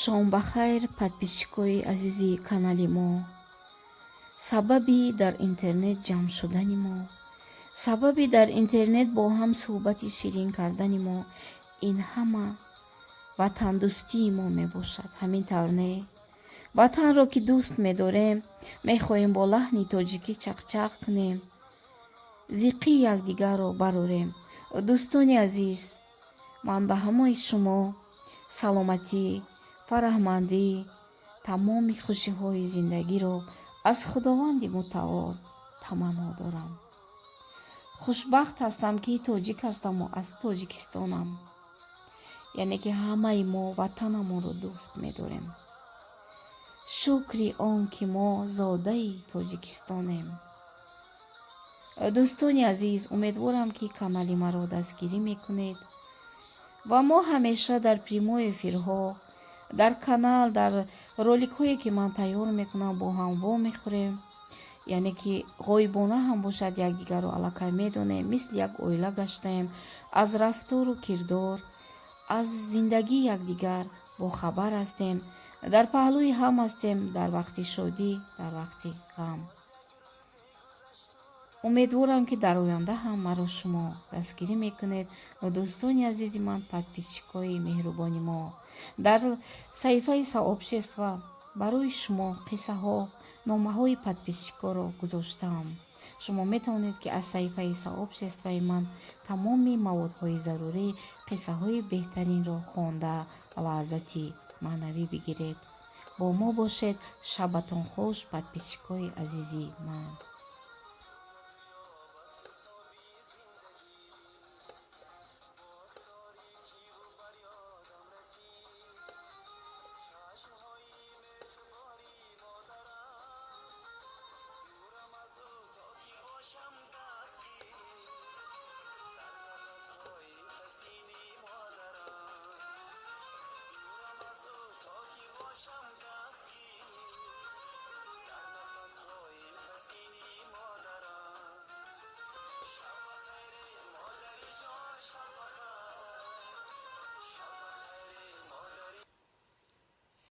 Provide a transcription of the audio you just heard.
Шом ба хайр, подписчикои азизи канали мо. Сабаби дар интернет ҷамъ шудани мо, сабаби дар интернет бо ҳам суҳбати ширин кардани мо ин ҳама ватандӯстии мо мебошад. Ҳамин тавр, не? Ватанро ки дӯст медорем, мехоҳем бо лаҳни тоҷикӣ чақчақ кунем, зиққии якдигарро барорем. Дӯстони азиз, ман ба ҳамаи шумо саломатӣ, фараҳмандӣ, тамоми хушиҳои зиндагиро аз Худованди Мутаол таманно дорам. Хушбахт ҳастам, ки тоҷик ҳастаму аз Тоҷикистонам, яъне ки ҳамаи мо ватанамонро дӯст медорем. Шукри он, ки мо зодаи Тоҷикистонем. Дӯстони азиз, умедворам, ки канали маро дастгирӣ мекунед ва мо ҳамеша дар прямой эфирҳо, дар канал, дар роликҳое, ки ман тайёр мекунам, бо ҳам вомехӯрем, яъне ки ғоибона ҳам бошад, якдигарро аллакай медонем, мисли як оила гаштаем, аз рафтору кирдор, аз зиндагии якдигар бохабар ҳастем, дар паҳлӯи ҳам ҳастем дар вақти шодӣ, дар вақти ғам. Умедворам, ки дар оянда ҳам маро шумо дастгирӣ мекунед. Дӯстони азизи ман, подписчикои меҳрубони мо, дар саҳифаи сообщества барои шумо қиссаҳо, номаҳои подписчикоро гузоштаам. Шумо метавонед, ки аз саҳифаи сообществои ман тамоми маводҳои зарурӣ, қиссаҳои беҳтаринро хонда, лаззати маънавӣ бигиред. Бо мо бошед. Шабатон хуш, подписчикои азизи ман.